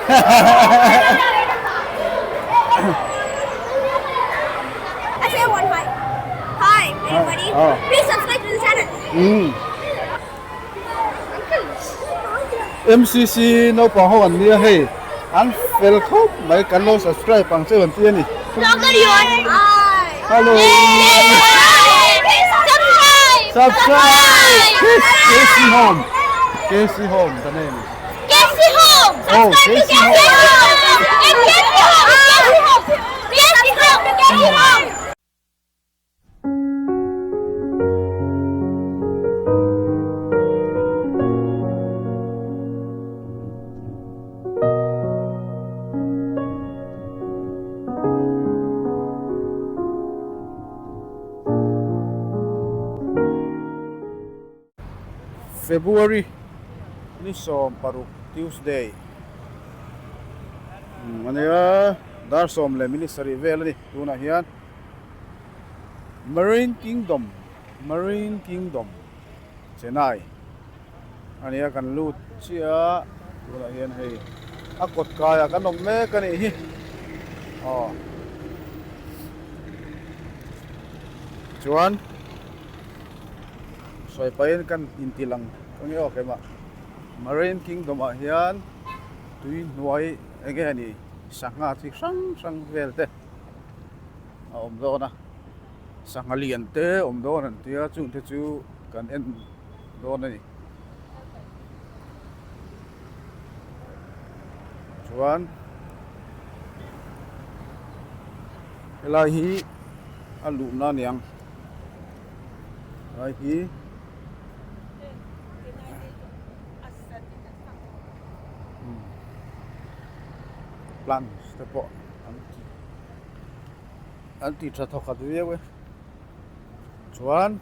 I say one hi. Hi, everybody. Oh. Please subscribe to the channel. MCC naupang ho an nia hei an fel khawp mai kan lo subscribe ang cheu an ti a ni. Vlogger you are. Hi. Hello. Subscribe. Subscribe. KC Home. KC Home the name is. KC Home. Oh, Subscribe to KC Home. Home. And KC Home. KC Home. KC Home. KC Home. February ni 16 Tuesday ania dar sawm leh minute sarih vel a ni tunah hian Marine Kingdom Marine Kingdom Chennai ania kan lut chiah a tunah hian hei a kawt kaiah kan awm mek a nih hi aw chuan sawi pahin kan inti lang ka nge aw keimah Marine Kingdom ah hian tui hnuai eng nge ni sangha chi hrang hrang vel te a awm dawn a sangha lian te awm dawn an tia chung te chu kan en dawn a ni chuan helai hi a luhna a ni ang helai hi plants te pawh an ti an ti tha thawkhat viau e chuan.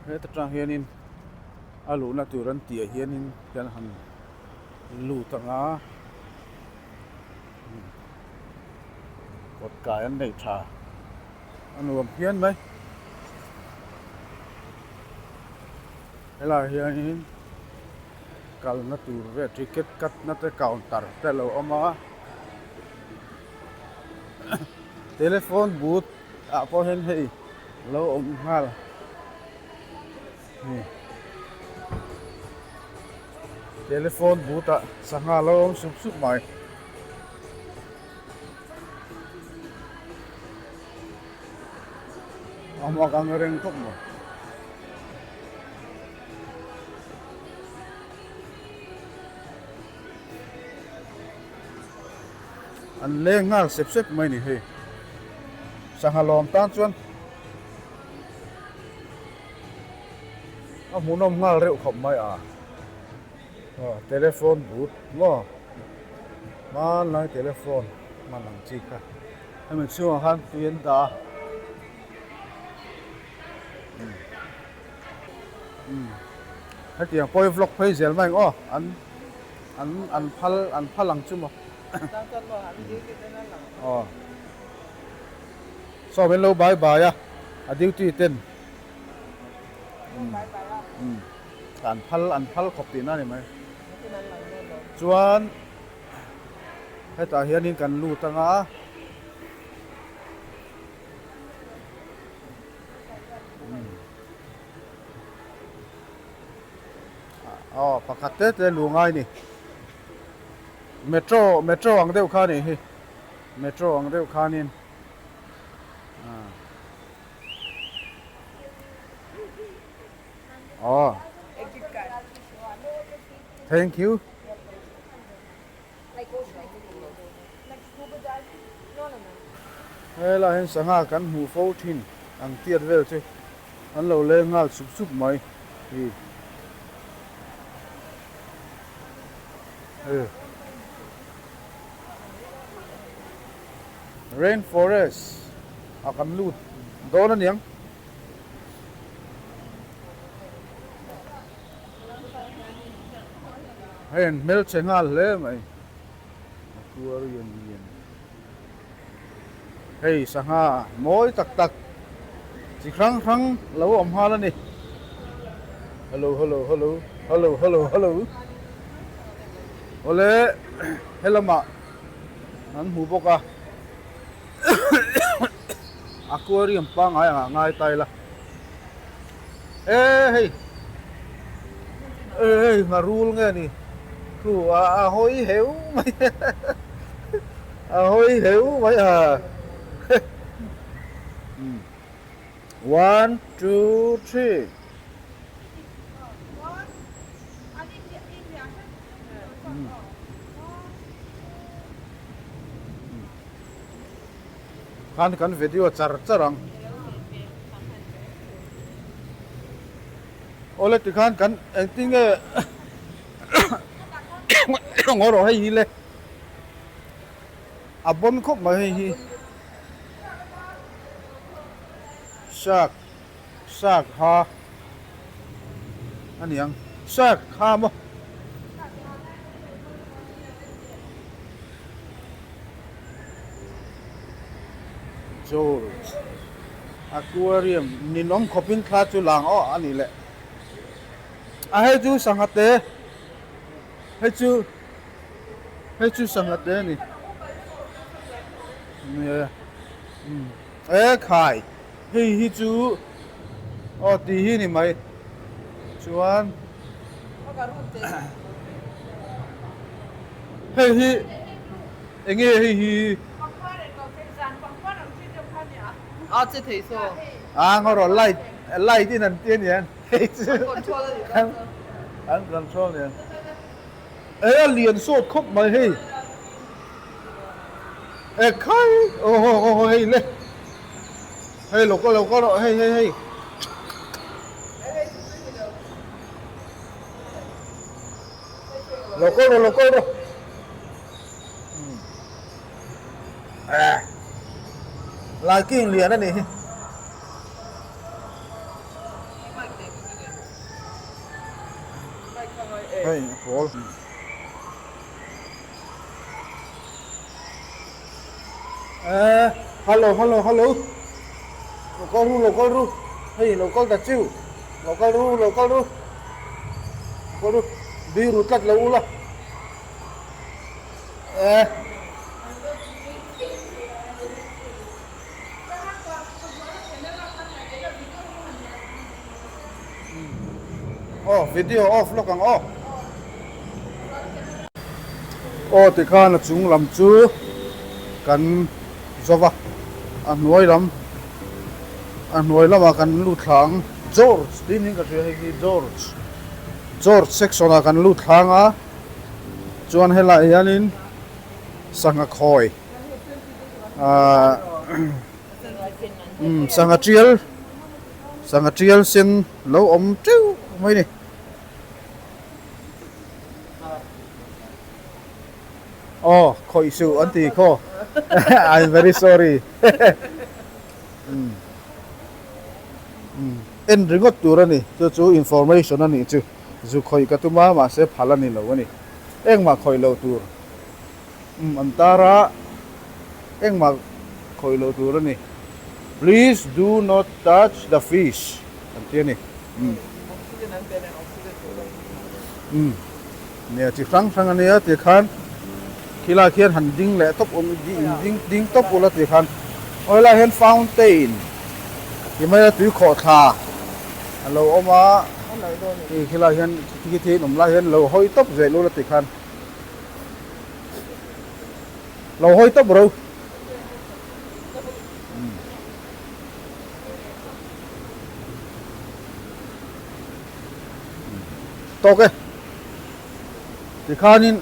Heta tang hianin a luhna tur an tih ah hianin kan han lut ang a kawt kai an nei tha a nuam phian mai helaiah hianin kalna tur vel ticket cut na te counter te a lo awm a telephone booth ah pawh hian hei lo awm nghal hei telephone booth ah sangha lo awm sup sup mai. A hmak ang reng khawp maw. An leng nghal sep sep mai ni hei. Sangha lawm tan chuan a hmuhnawm nghal reuh khawp mai a. Aw telephone booth maw hmanlai telephone hman ang chi kha hemi chhungah khan tui an dah a. Hetiang pawh hi vlog phei zel mai ang aw an an an phal an phal ang chu maw aw saw min lo bye bye a a duty ten an phal an phal khawp tihna a ni mai chuan hetah hianin kan lut anga. Aw pakhat te te lu ngai ni metro metro ang deuh kha nih hi metro ang deuh khanin aw thank you. Helai hian sangha kan hmuh fo thin ang tiat vel chu an lo leng nghal sup sup mai hi. Rain forest a kan lut dawn a niang. Hei an hmelchhe nghal hle mai aquarium lian hei sangha mawi tak tak chi hrang hrang lo awm nghal a ni hello hello hello hello hello hello. Awle helamah an hmu bawk a aquarium pangngai angah ngai ta ila e hei e hei ngharul nge ni thu a a hawi heu mai a hawi heu mai a one two three. Khan kan video char char ang. Awle tikhan kan engtin nge ngaw rawh hei hi le a bon khawp mai hei hi shark shark ha a niang shark ha maw. George Aquarium ninawm khawpin thla chu lang aw a nih leh a hei chu sangha te hei chu hei chu sangha te a ni nia e khai hei hi chu aw tih hi ni mai chuan hei hi eng nge hei hi A che thei saw. A ngaw rawh light light in an ti a niang hei chu an control a niang e a lian sawt khawp mai hei e khai aw haw haw haw hei le hei lo kal lo kal rawh hei hei hei. Lo kal rawh lo kal rawh. Lai king lian a nih hi. Hei a pawl. Eh hello hello hello. Lo kal ru lo kal ru. Hei lo kal ta chiu. Lo kal ru lo kal ru. Lo kal ru. Biru tlat lo ula. Eh. Aw video off lawk ang aw. Aw tikhan a chung lam chu kan zo va a hnuai lam a hnuai lamah kan lut thla ang George tih in ka hria hei hi George George section ah kan lut thlang a chuan helaiah hianin sangha khawi ahh umm sangha tial sangha tial sen lo awm teuh mai a ni. Aw khawih suh an ti khaw I'm very sorry umm umm en ringawt tur a ni chu chu information a nih chu. Zu khawih ka tum a, mahse phal a ni lo a ni. Engmah khawih lo tur umm an tar a, engmah khawih lo tur a ni. Please do not touch the fish an ti a ni. Umm. Umm. Nia chi hrang hrang a nia tih khan khilai khian han ding leh tawp um ding ding tawp ula tih khan aw helai hian fountain ti mai a tui khawh thla a lo awm a hei khilai hian khi thil awm lai hian lo hawi tawp zel ula tih khan lo hawi tawp ro. Tawk e. Tikhanin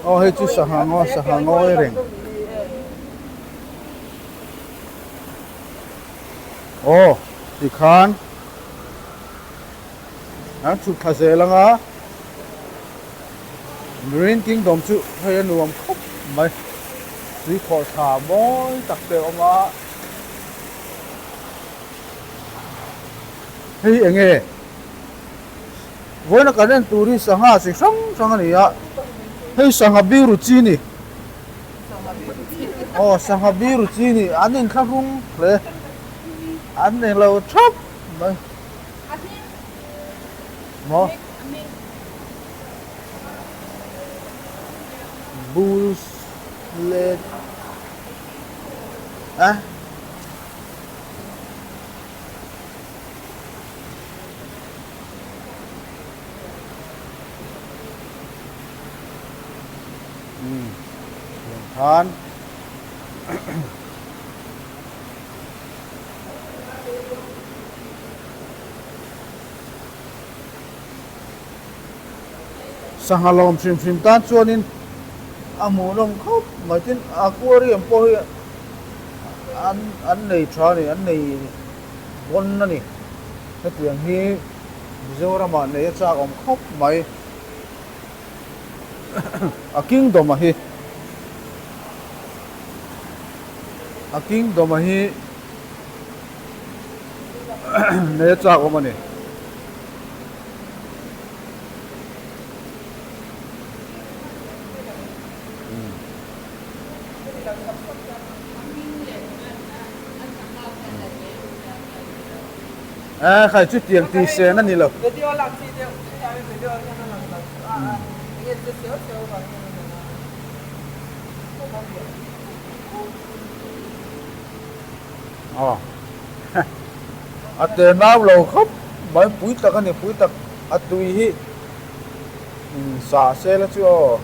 aw hei chu sangha ngaw sangha ngawi reng. Aw tikhan an chhuk thla zel anga Marine Kingdom chu hei a nuam khawp mai. Tui khawh thla mawi tak te a awm a. Hei eng nge? Vawiina kan en tur hi sangha chi hrang hrang a ni a, hei sangha biru chi ni. Aw sangha biru chi ni, an inthlahrung hle, an englo thap mai. Maw? Bulls let a. Umm tiang khan Sangha lawm hrim hrim tan chuanin a hmuhnawm khawp mai tin aquarium pawh hi an an nei tha a ni an nei bawn a ni hetiang hi Mizoramah nei a chak awm khawp mai a kingdom a hi a kingdom a hi nei a chak awm a ni. A khai chu tiang tih sen a ni lo. Aw a te nau lo khawp mai pui tak a ni pui tak a tui hi sah sel a chu aw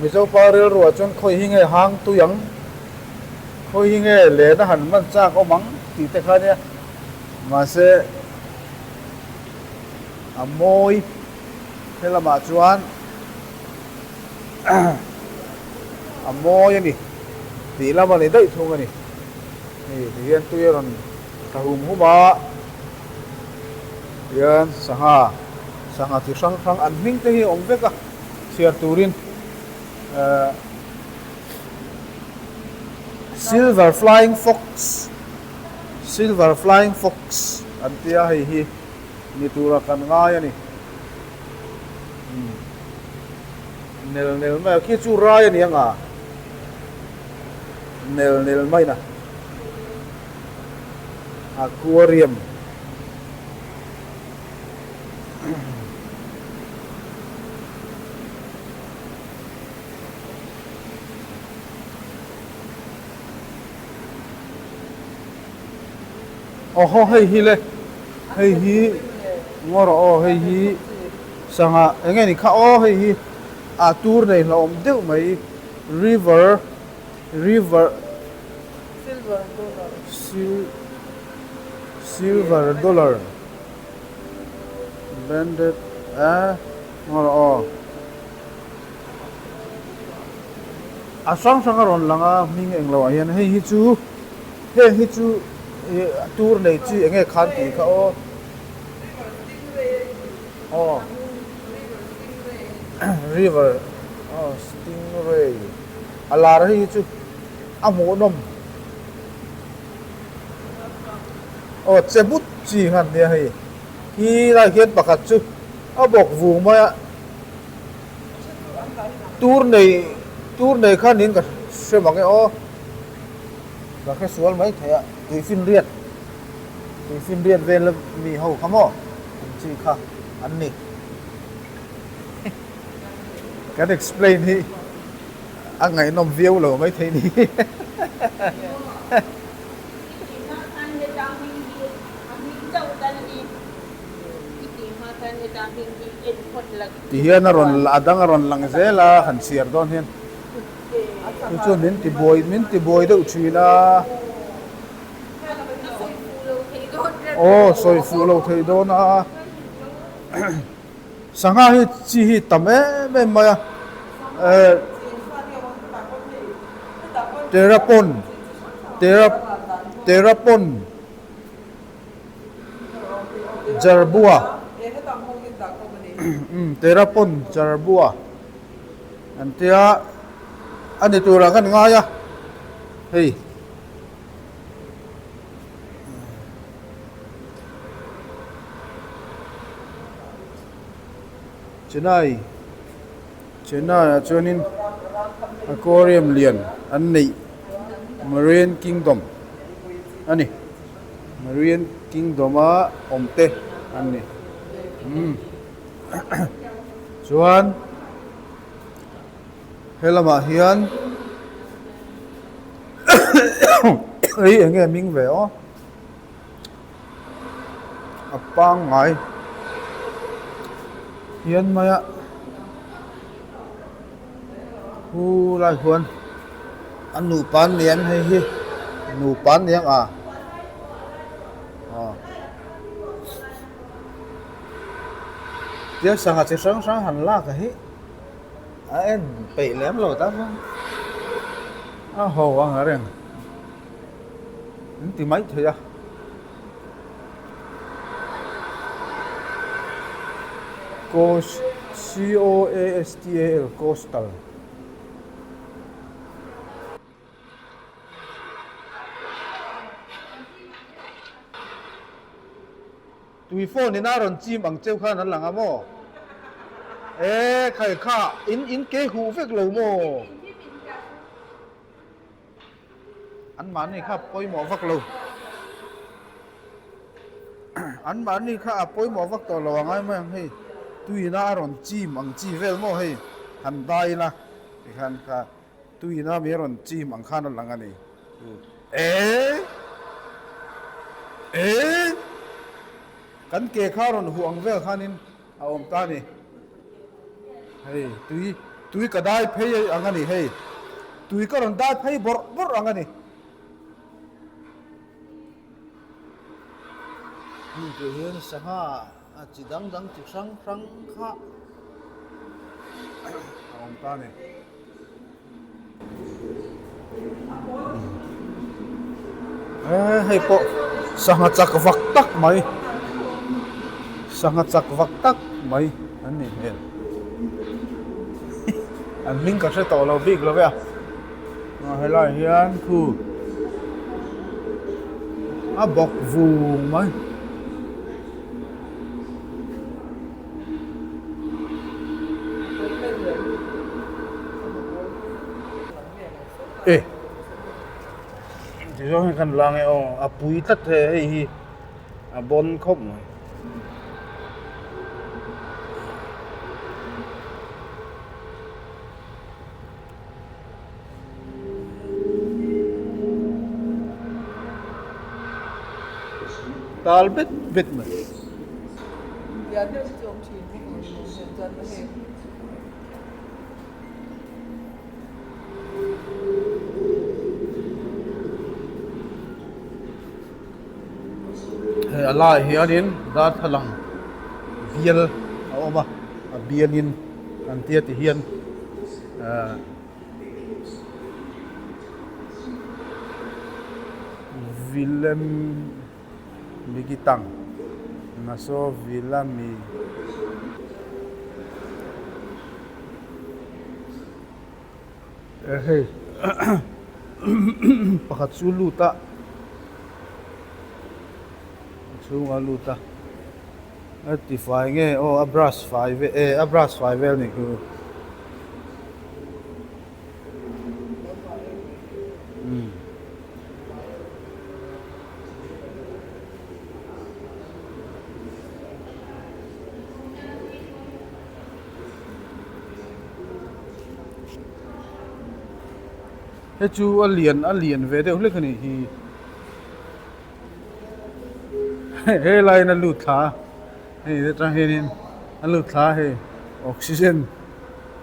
Mizo pa rilruah chuan khawi hi nge hang tui ang khawi hi nge len a han man chak awm ang tih te kha nia mahse a mawi helamah chuan a mawi a ni tih lam a ni daih thung a ni. Hei ti hian tui a rawn tla hum hum a, tihian sangha sangha chi hrang hrang an hming te hi a awm vek a chhiar turin ehh silver flying fox silver flying fox an tia hei hi ni tura kan ngai a ni. Nel nel mai a khi chu rai a ni ang a nel nel mai na aquarium aw haw hei hi le hei hi ngaw rawh aw hei hi. Sangha eng nge ni kha aw hei hi ah tur nei hlauhawm deuh mai river river Silver dollar sil silver dollar banded a ngaw rawh aw a hrang hrang a rawn lang a hming eng lo ah hian hei hi chu heng hi chu ih tur nei chi eng nge khan tih kha aw. Aw river aw stingray a lar hei hi chu a hmuhnawm aw che but chi khan nia hei khi lai khian pakhat chu a bawk vung mai a tur nei tur nei khan niin ka hre mang e aw ka hre sual mai thei a tuifinriat. Tuifinriat vel mi ho kha maw an chi kha an ni. Kan explain hi a ngaihnawm viau lo mai thei ni. Ti hian a rawn a dang a rawn lang zel a han chhiar dawn hian chu chuan min ti buai min ti buai deuh thin a. Aw sawi fuh lo thei dawn a sangha hi chi hi tam em em mai a eh terapon tera terapon jarbua umm terapon jarbua an tia a ni turah khan ngai a hei. Chennai Chennai ah chuanin aquarium lian an neih Marine Kingdom a ni Marine Kingdom a awm te an ni umm chuan. He lamah hian hei eng nge hming ve aw a pangngai hian mai a khu lai khuan a nupa an ni ang hei hi nupa an ni ang a aw tia sangha chi hrang hrang han lak a hi. A en peih lem lo ta chuan a ho ang a reng an ti mai thei a. Coast C O A S T A L Coastal. Tui phone in a rawn chim ang cheu khan an lang a maw? E khai kha in in ke huh vek lo maw? An mahni kha pawimawh vak lo. An mahni kha a pawimawh vak tawh lo angai mai ang hei. Tui in a rawn chim ang chi vel maw hei han dai ila tikhan kha tui in a mi rawn chim ang khan a lang a ni. E! E! Kan ke kha rawn huh ang vel khanin a awm ta a ni. Hei, tui, tui ka dai phei ang a ni hei. Tui ka rawn dai phei bawrh bawrh ang a ni. Hmun tur hian sangha a chi dang dang chi hrang hrang kha a awm ta a ni. Hei pawh sangha chak vak tak mai sangha chak vak tak mai an nih hmel an hming ka hre tawh lo bik lo ve a helaiah hian khu a bawk vung mai. E ti zawng hi kan lang e aw a pui tlat he hei hi a bawn khawp mai. Tal bet bet mai. Hei a laiah hianin darthlalang bial a awm a a bialin an tia ti hian ahh Vilem Migitang Naso Vilami Hei pakhat chu lut a a chhungah a lut a a ti fai nge aw a brush fai vel eh a brush fai vel a nih chu umm. He chu a lian a lian ve deuh hlek a nih hi he laiin a lut thla a hei atang hianin a lut thla a hei oxygen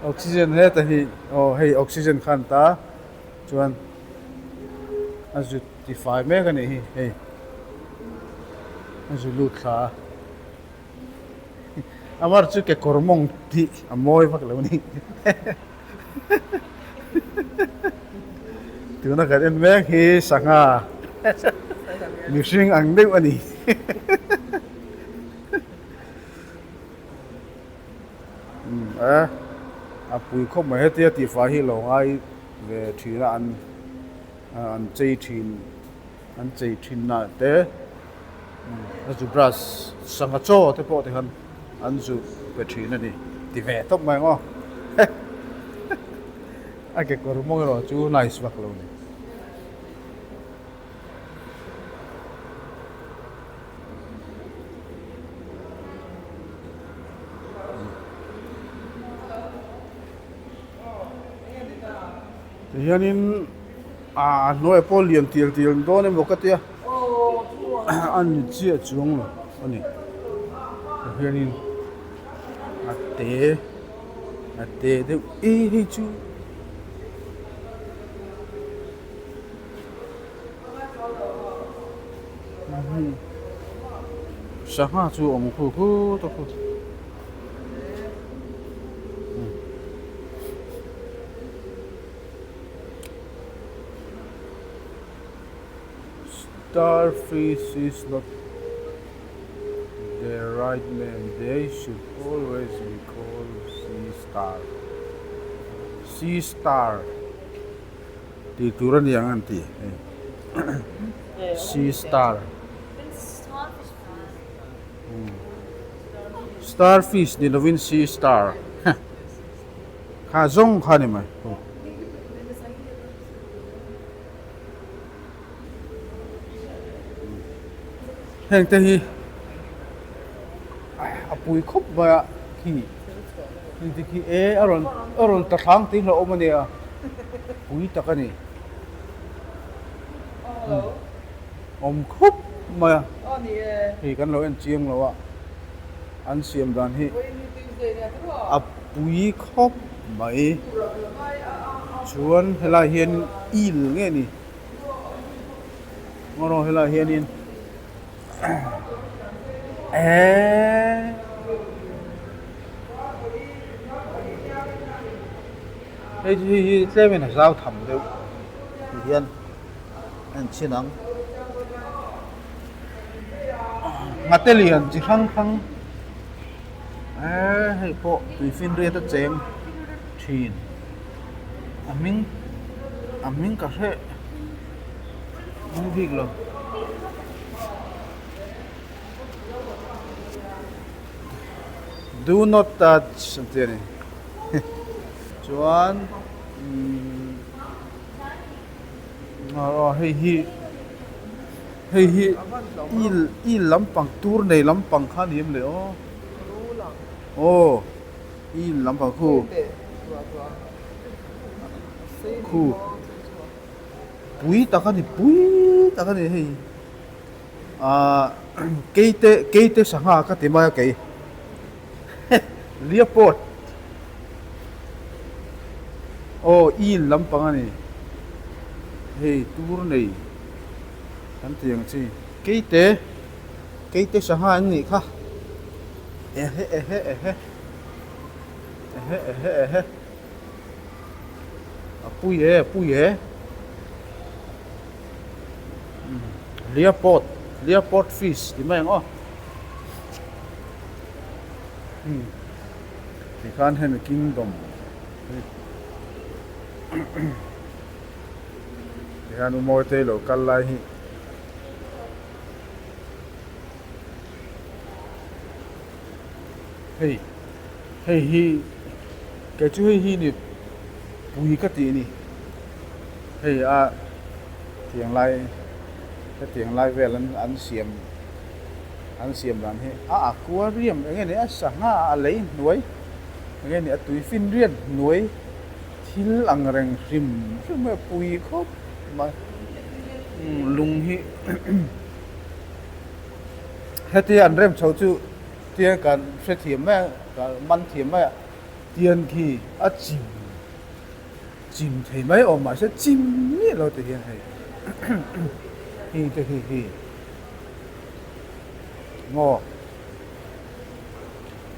oxygen heta hi aw hei oxygen khan ta chuan a zut tifai mek a nih hi hei a zu lut thla a. Amar chu kekawr mawng tih a mawi vak lo ni. Tuna kan en mek hi sangha mihring ang deuh a ni. A a pui khawp mai hetia tihfai hi lo ngai ve thin a an an chei thin an chei thin nah te. A zu brush sangha chaw te pawh tikhan an zu pe thin a ni ti ve tawp mai ang aw a kekawr mawng erawh chu nice vak lo a ni. Tihianin a hnuaiah pawh lian tial tial dawn emaw ka tia a ni chiah chuang lo a ni tihianin a te a te deuh e hei chu. Sangha chu a awm khu khut a khu. Starfish is not the right name they should always be called sea star sea star tih tur a ni ang an ti hei sea star Starfish ni lovin sea star kha zawng kha ni mai. Heng te hi a pui khawp mai a khi heng te khi e a rawn a rawn ta thlang tih hlauhawm a nia pui tak a ni awm khawp mai a hei kan lo en chiang lo a an siam dan hi a pui khawp mai chuan helai hian il nge ni ngaw helai hianin eeee hei chu hei hi tlem in a zau tham deuh ti hian a enchhin ang. Nghate lian chi hrang hrang eee hei pawh tui finriat a cheng thin a hming a hming ka hre hming bik lo. Do not touch an ti a ni chuan umm aw hei hi. Hei hi il il lampang tur nei lampang kha ni em le aw. Aw il lampang khu. Khu pui tak a ni pui tak a ni hei ah keite keite sangha ka ti mai a kei leopard aw il lampang a ni hei tur nei. Kan ti ang chi. Keite, keite sangha an nih kha. Ehe ehe ehe. Ehe ehe ehe. A pui e, a pui e. Leopard, leopard fish ti mai ang aw. Hmm. Tikhan hemi kingdom. Tihian u Mawitei lo kal lai hi hei hei hi kei chu hei hi ni pui ka tih a ni hei a tiang lai hetiang lai vel an an siam an siam dan hi a aquarium eng nge ni a sangha a lei hnuai eng nge ni a tui finriat hnuai. Thil ang reng hrim hrim a pui khawp mai lung hi hetia an rem chho chu tia kan hrethiam mai a kan man thiam mai a tian khi a chim chim thei mai awm mahse chim miah lo ti hian hei hei te hi hi maw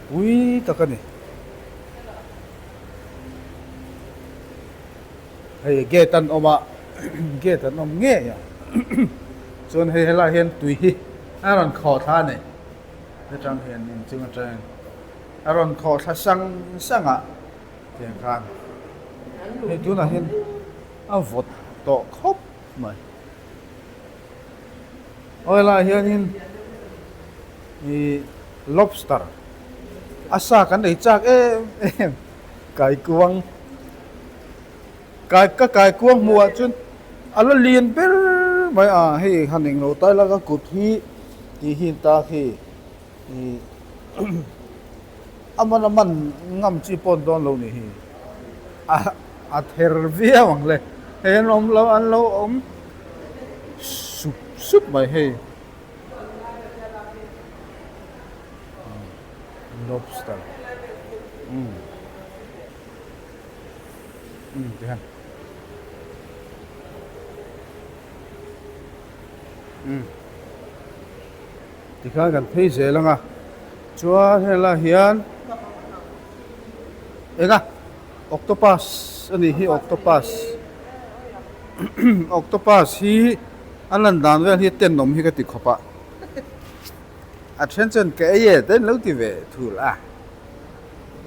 pui tak a ni. Hei gate an awm a gate an awm ngei a chuan hei helaiah hian tui hi a rawn khawh thla a ni atang hian inchung atangin a rawn khawh thla sang sang a tiang khan hei tunah hian a vawt tawh khawp mai aw helaiah hianin ih lobster a sa kan ei chak em em kaikuang kai ka kaikuang hmuh ah chuan a la lian ber mai a hei han englo tai la ka kut hi tih hi ta khi ih a man a man ngam chi pawh an dawn lo ni hi a. a ther viau ang le. Hei an awm lo an lo awm sup sup mai hei. Lobster umm umm tikhan umm tikhan kan phei zel ang a chuan helaiah hian eng a octopus a nih hi octopus octopus hi a lan dan vel hi tenawm hi ka ti khawp a. A then chuan ka ei e te an lo ti ve thul a,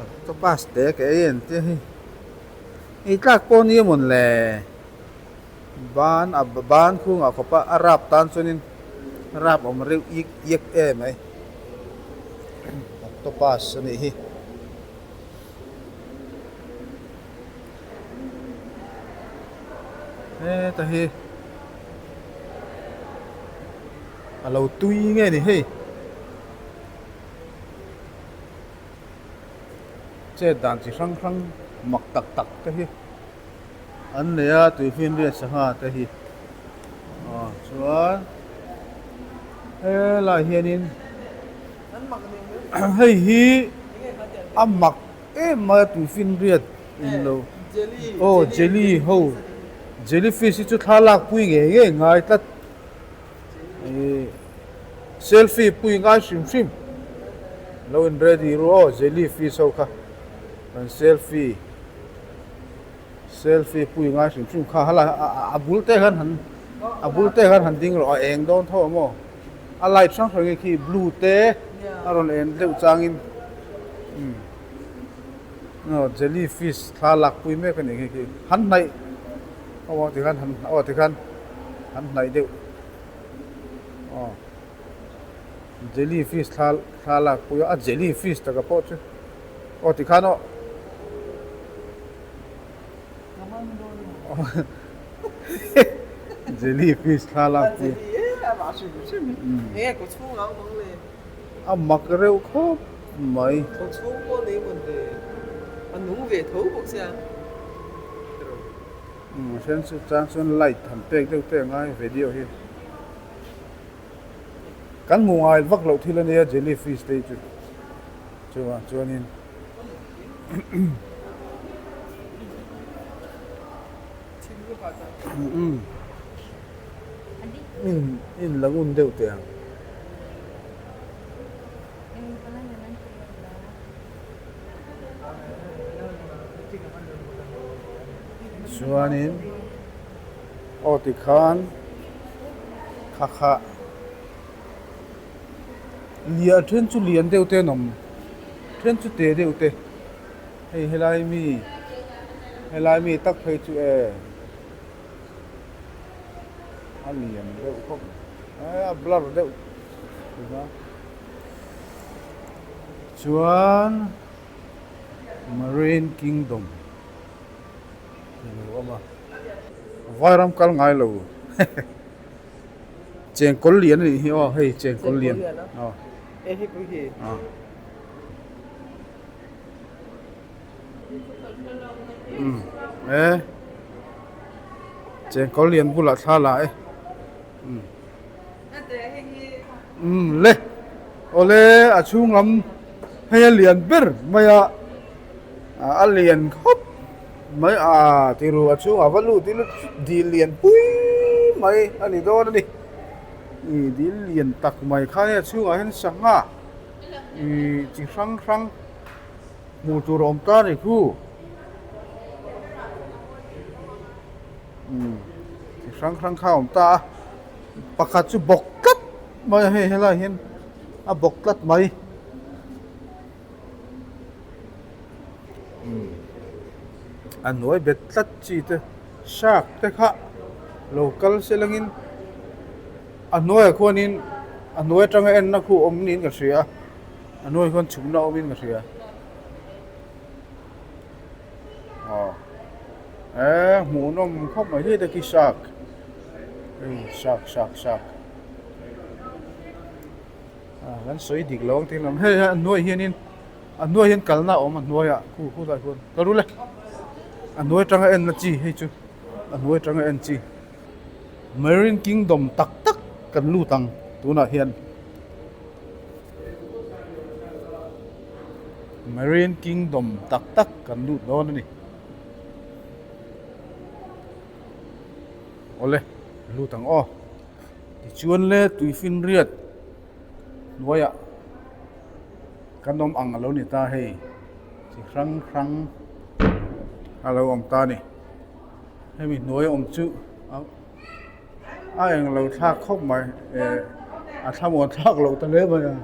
octopus te ka ei an tia hei, ei tlak pawh ni amawn le, ban a ban khungah khawp a, a rap tan chuanin rap awm reuh ik iak em mai, octopus a nih hi. Heta hi. A lo tui nge ni hei. Chet dan chi hrang hrang mak tak tak te hi an nei a tuifinriat sangha te hi aw chuan helaiah hianin hei hi a mak em mai a tuifinriat in lo aw jelly ho jelly fish hi chu thla lak pui ngei ngei ngai tlat. Ihh selfie pui ngai hrim hrim lo in ready ru aw jelly fish ho kha kan selfie selfie pui ngai hrim hrim kha hala a bul te khan han a bul te khan han ding rawh a eng dawn tho a maw a light hrang hrang hi khi blue te a rawn en deuh changin umm aw jelly fish thla lak pui mek a nih khi khi han hnaih aw tikhan han aw tikhan. An hnaih deuh aw jelly fish thla thla lak pui a a jelly fish taka pawh chu aw tikhan aw jelly fish thla lak pui a mak reuh khawp mai. A then chu chang chuan light han pek deuh te a ngai video hi kan hmu ngai vak loh thil a nia jelly fish te hi chu chuvang chuanin in in la ngun deuh teh ang. Chuanin aw tikhan kha kha lian then chu lian deuh te an awm then chu te deuh te hei helai mi helai mi tak phei chu e a lian deuh khawp mai a blur deuh chuan. Marine Kingdom tih a lo awm a, vairam kal ngai lo chengkawl lian a nih hi aw hei chengkawl lian aw umm e chengkawl lian bulah thla la e umm umm le. Awle a chhung lam hei a lian ber mai a a lian khawp mai a tiru a chhungah va lut ila dil lian pui mai a ni dawn a ni ih dil lian tak mai kha hei a chhungah hian sangha ih chi hrang hrang hmuh tur a awm ta a ni khu umm chi hrang hrang kha a awm ta a pakhat chu bawk tlat. Mai a hei helaiah hian a bawk tlat mai umm a hnuai bet tlat chi te shark te kha lo kal se langin a hnuaiah khuanin a hnuai atanga enna khu awm niin ka hria a a hnuaiah khuan chhukna awmin ka hria aw e hmuhnawm khawp mai hi te khi shark hei shark shark shark. Kan sawi dik lo ang tih lam hei a hnuai hianin a hnuai hian kalna a awm a hnuaiah khu khu lai khuan ka rul e A hnuai atanga en na chi hei chu a hnuai atanga en chi. Marine Kingdom tak tak kan lut ang tunah hian. Marine Kingdom tak tak kan lut dawn a ni. Awle lut ang aw. Tichuan le tuifinriat hnuaiah kan awm ang a lo ni ta hei chi hrang hrang a lo awm ta a ni. Hemi hnuai awm chu a eng lo thlak khawp mai eh a thlamuan thlak loh ta hle mai a.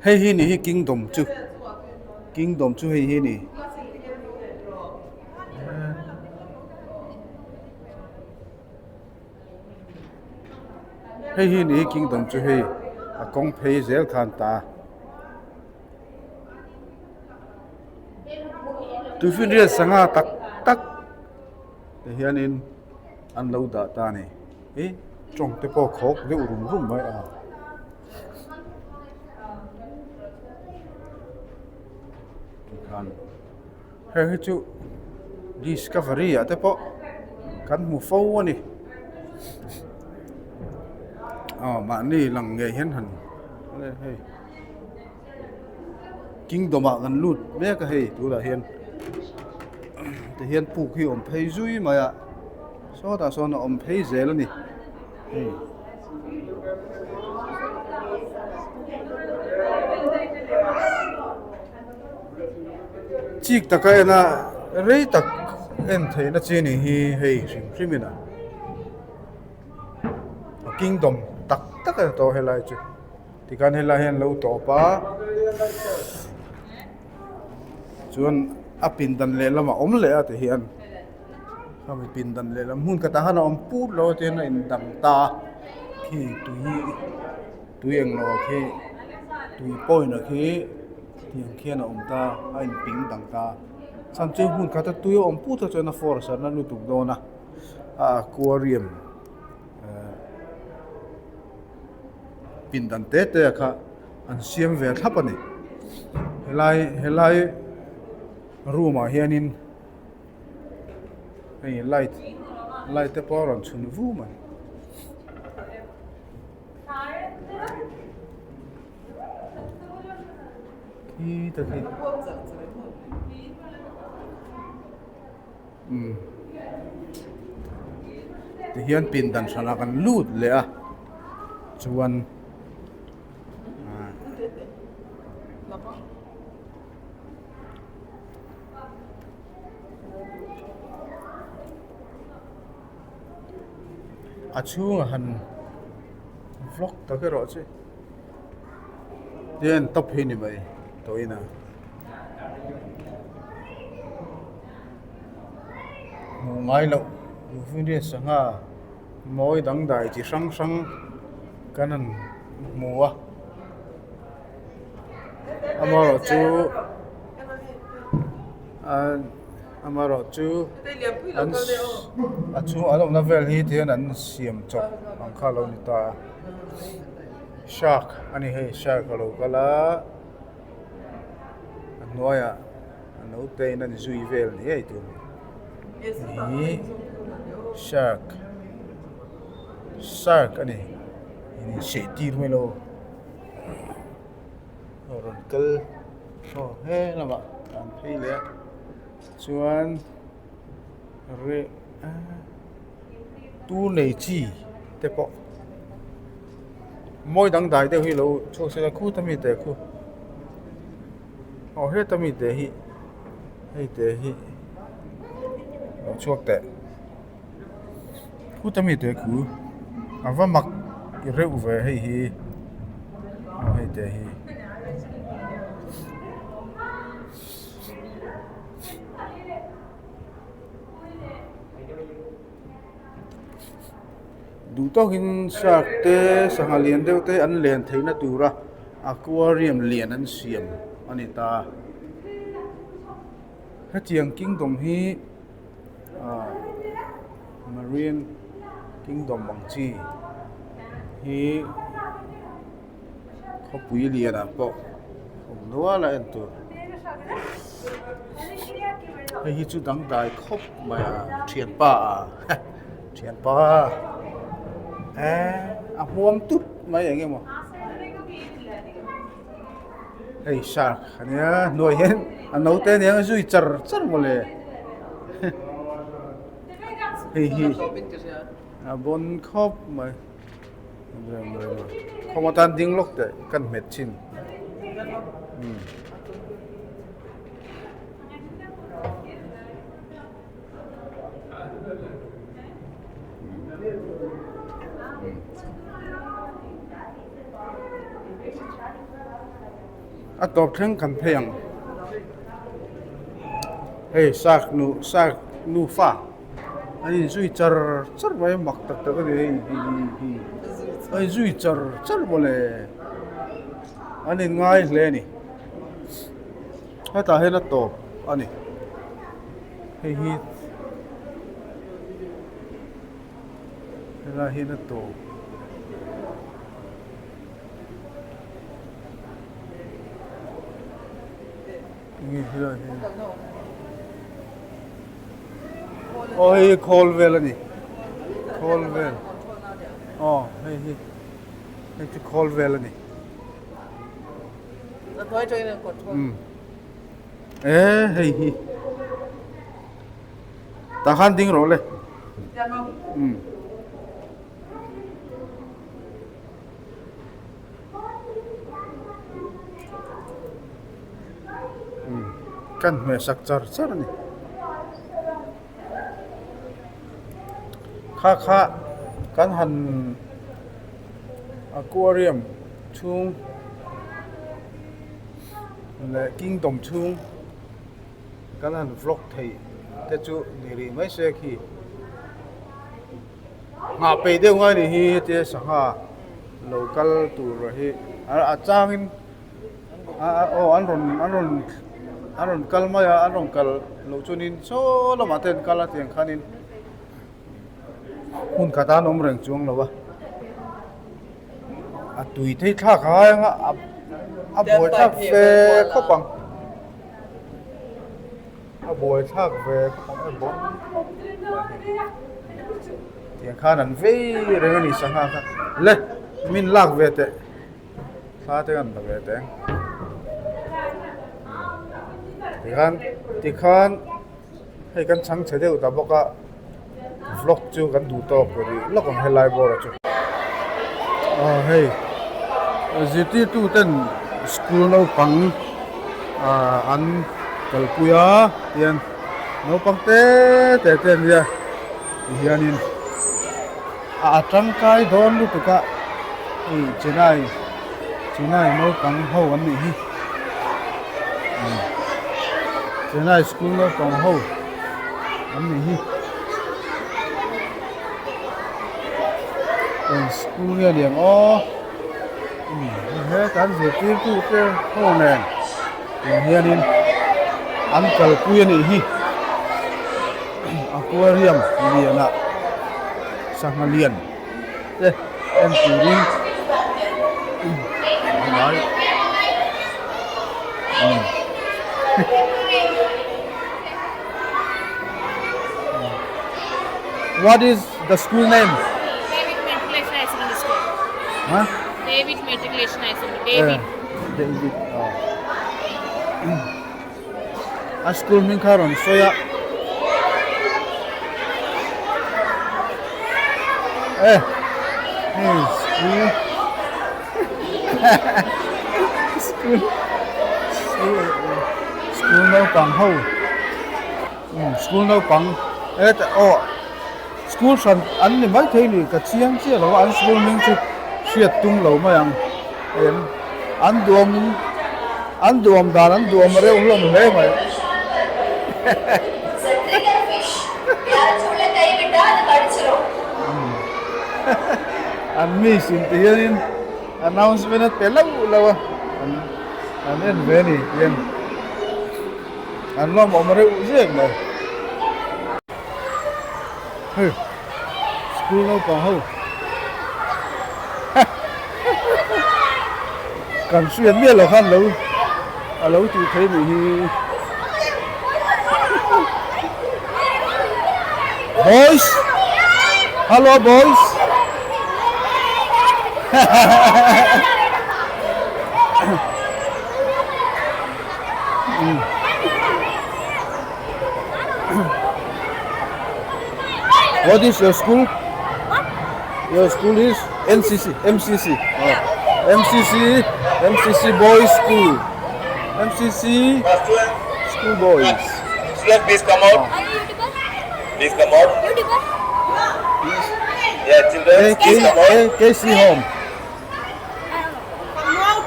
Hei hi ni hi kingdom chu kingdom chu hei hi ni. Hei hi ni hi kingdom chu hei a kawng phei zel khan ta. Tuifinriat sangha tak tak te hianin an lo dah ta a ni. Ih tawng te pawh khawk deuh rum rum mai a. Tikhan heng hi chu discovery ah te pawh kan hmu fo a ni. Aw mahni lang ngei hian han hei kingdom ah kan lut mek a hei tunah hian tihian puk hi a awm phei zui mai a sawtah sawn a awm phei zel a ni hei. Chik taka en a rei tak en theihna chi a nih hi hei hrim hrim in a kingdom tak tak a ni tawh helai chu. Tikhan helai hian lo tawp a chuan a pindan lehlam a awm leh a ti hian khami pindan lehlam hmun khatah khan a awm put lo a tihian a indang ta a khi tui tui englo ah khi tui point ah khi tiang khian a awm ta a inping dang ta chhan chu hmun khata tui a awm put a chuan a force a na lutuk dawn a a aquarium eh. Pindan te te kha an siam ve thlap a ni. Helai helai room ah hianin hei light light te pawh a rawn chhun vu mai. Khi te khi. Umm tihian pindan hranah kan lut leh a chuan a chhungah han vlog tak erawh chu tihian top hi ni mai tawh in a. Hmuh ngai loh Luvunriat sangha mawi dangdai chi hrang hrang kan han hmu a amaherawhchu amaherawhchu an a chhung an awmna vel hi tihian an siam chawp ang kha a lo ni ta a shark a ni hei shark a lo kal a. A hnuaiah a naute in an zui vel ni ngei tur hi shark shark a ni in seh tir mai lo a rawn kal aw he lamah an phei leh a chuan reh tu nei chi te pawh. Mawi dangdai deuh hi lo chhuak se la khut ami teh khu aw heta mi teh hi hei teh hi lo chhuak teh khut ami teh khu a va mak reuh ve hei hi aw hei teh hi. Duh tawkin shark te sangha lian deuh te an len theihna tura aquarium lian an siam a ni ta. Hetiang kingdom hi ah marine kingdom ang chi hi khawpui lianah pawh. Awm nual a en tur. Hei hi chu dangdai khawp mai a thianpa a thianpa eh a hmuam tut mai eng emaw hei shark ania hnuai hian a naute aniang a zui char char mawle hei hi a bawn khawp mai. Khawm atan ding lawk teh kan hmet thin. A tawp thleng kan phei ang. Hei shark nu shark nufa. A inzui char char mai a mak tak tak a ni hei hi hi a inzui char char mawle an in ngai hle a ni hetah hian a tawp a ni hei hi helai hian a tawp. Enge helai hi aw hei hi khawl vel a ni khawl vel aw hei hi hei chu khawl vel a ni um e hei hi tah khan ding rawh le um. Kan hmehsak char char a ni. Kha kha kan han aquarium chhung leh kingdom chhung kan han vlog thei te chu ni rih mai se khi. Nghah peih deuh ngai ni hi hetia sangha lo kal tur hi a changin aw an rawn an rawn an rawn kal mai a an rawn kal loh chuanin saw lamah te an kal a tiang khanin hmun khat a an awm reng chuang lo a a tui thei thlak a ngai ang a a buai thlak ve khawp ang. A buai thlak ve khawp ang em bawk tiang khan an vei reng a ni sangha kha le min lak ve teh thla te kan la ve teh ang tikhan tikhan hei kan chhang chhe deuh ta bawk a vlog chu kan duh tawk rih lawk ang helai bawr ah chu aw hei zirtirtu ten school naupang ah an kalpui a tian naupang te te te an nia tihianin a tangkai dawn lutuk a hei chennai chennai naupang ho an nih hi chennai school naupang ho. An nih hi eng school nge ni ang aw heta an zirtirtu te ho nen tiang hianin an kalpui a nih hi aquarium lianah sangha lian te en turin helai What is the school name? David Matriculation High Secondary School. Huh? David Matriculation High Secondary. David. Eh, David. Oh. A school hming kha rawn sawi a. Eh, hei school. School. School. School naupang ho. Um, school naupang. Eh, oh. School hran an ni mai thei ni ka chiang chiah lo a, an school hming chu hriat tum lo mai ang em. An duam an duam dan an duam reuh hlawm hle mai. An miss in ti hianin announcement a pe lauh lauh a, an an en ve a ni tihian an lawmawm reuh zek mai. Hei school naupang ho kan hriat miah lo khan lo A lo tih theih nih hi. Boys! Hello boys! What is your school? What? Your school is NCC, MCC. Oh. MCC, MCC Boys School. MCC School Boys. Student, please come out. Are you YouTuber? Please come out. YouTuber? Yeah, children, K please K come out. K KC Home.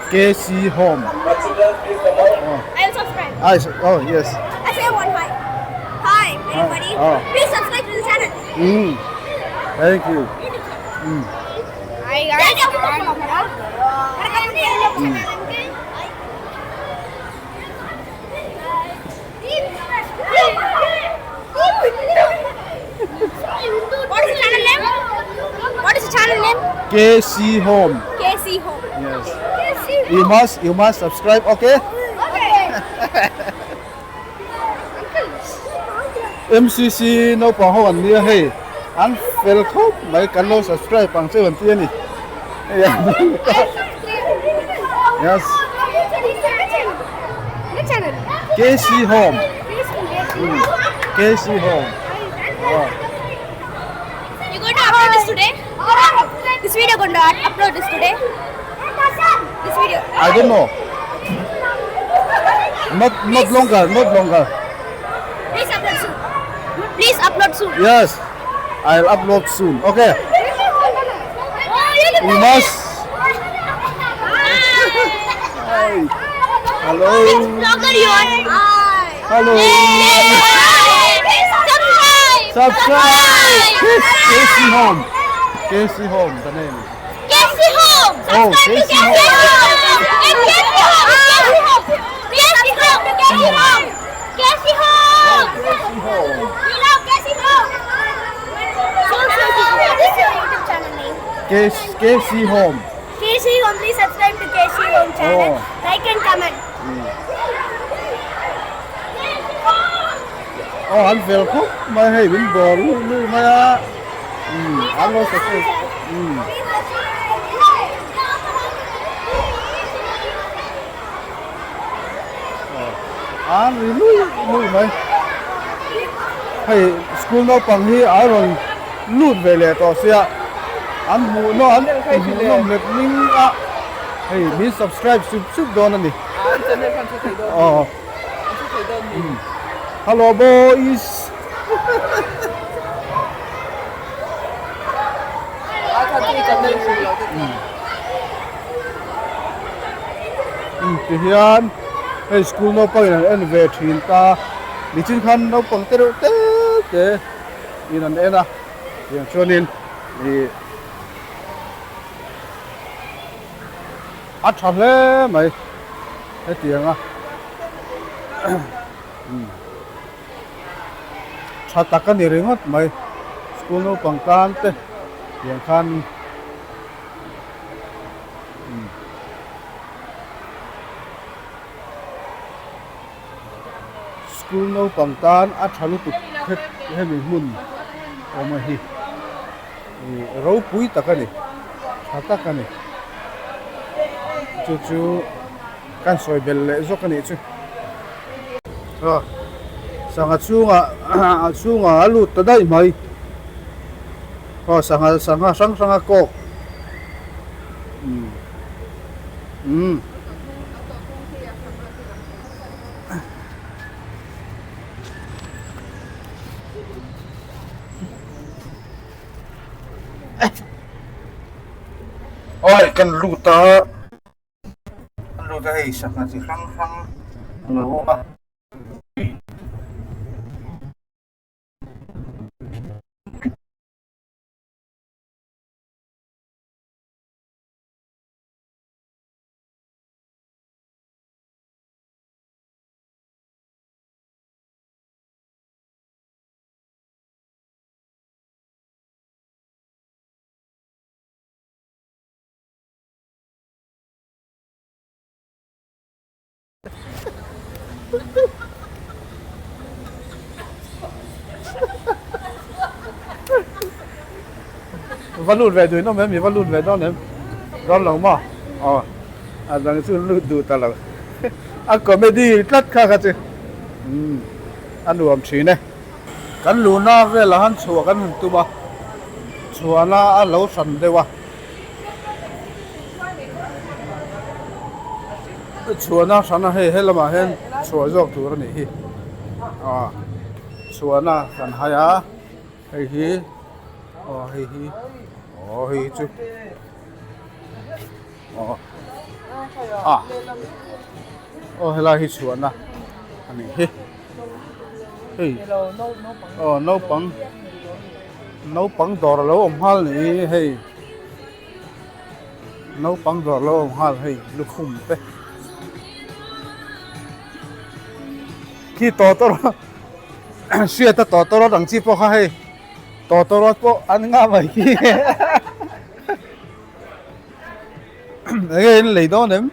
KC Home. Children, please come out. I will subscribe. I oh yes. I say one hi. Hi, everybody. Oh. Please subscribe to the channel. Thank you. Hi guys. What is the channel name? What is the channel name? KC Home. KC Home. Yes. KC You must you must subscribe, okay? Okay. MCC naupang ho an nia hei an fel khawp mai kan lo subscribe ang cheu an ti a ni. Yes. KC Home. KC Home. Oh. You going to upload this today? This video going to upload this today? This video. I don't know. Not not longer, not longer. Please upload soon. Please upload soon. Yes. I'll upload soon. Okay. Oh, you look We must. Hi. Hello. Which vlogger you are? Hello. Please subscribe. Subscribe. KC Home. KC Home, the name is. KC Home. Oh, Subscribe to KC Home. KC Home. And KC Home. KC Home. Please subscribe to KC Home. KC Home. KC Home. We love KC Home. So, so, so. What is your YouTube channel name? KC Home. KC Home. Please subscribe to KC Home channel. Oh. Like and comment. Oh, an fel khawp mai hei min bawr luh luh mai a. An lo subscribe. An ri lui lui mai. Hei school naupang hi a rawn lut ve leh tawh sia an hmuh nawm an hmuh nawm leh hming a hei min subscribe sup sup dawn a ni. Aw. Hello boys. Tihian hei school naupang in an en ve thin ta nichin khan naupang te reuh te te in an en a tiang chuanin ih a tha hle mai hetiang a tha tak a ni ringawt mai school naupang tan te tiang khan School naupang tan a tha lutuk het hemi hmun awm a hi ih ropui tak a ni tha tak a ni chu chu kan sawi belh leh zawk a nih chu aw sangha chhungah a chhungah a lut ta daih mai aw sangha sangha hrang hrang a kawk umm. Awi kan lut a kan lut a hei sangha chi hrang hrang a lo awm a. Va lut ve duh in awm em? I va lut ve dawn em? Dawn lo maw? Aw a dang chu lut duh ta lo. A comedy tlat kha kha chu umm a nuam thin e. Kan luhna velah han chhuah kan han tum a, chhuahna a lo hran deuh a. Chhuahna hran a hei helamah hian chhuah zawk tur a nih hi. Aw chhuahna kan hai a. Hei hi aw hei hi aw hei hi chu aw ah aw helai hi chhuahna a nih hi hei aw naupang naupang dawr a lo awm nghal ni hei naupang dawr a lo awm nghal hei lukhum te khi tawtawrh. Hriata tawtawrawt ang chi pawh kha hei tawtawrawt pawh an ngah mai khi enge in lei dawn em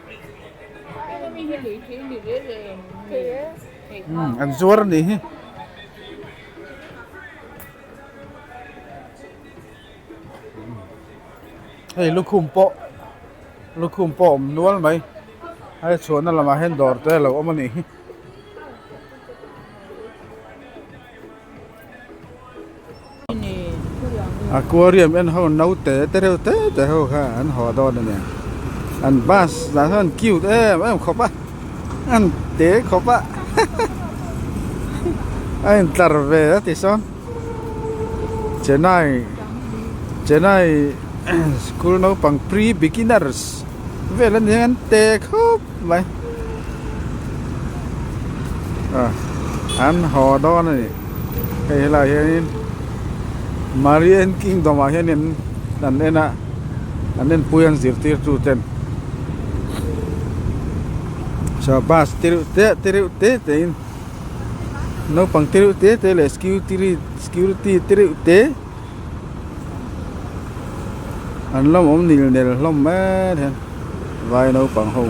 an zuar a nih hi hei lukhum pawh lukhum pawh a awm nual mai hei chhuahna lamah hian dawr te a lo awm a nih hi. Aquarium en ho naute te reuh te te ho kha an haw dawn a nia an bus lah hian cute em em khawp a an te khawp a a intlar ve a ti sawn Chennai Chennai school naupang pre beginners vel a ni ang an te khawp mai ah an haw dawn a ni hei helaiah hianin Marian Kingdom ah hianin an en a an enpui an zirtirtu ten saw bus te reuh te te reuh te te in naupang te reuh te te leh security te reuh te an la awm nil nel hlawm mai hian vai naupang ho.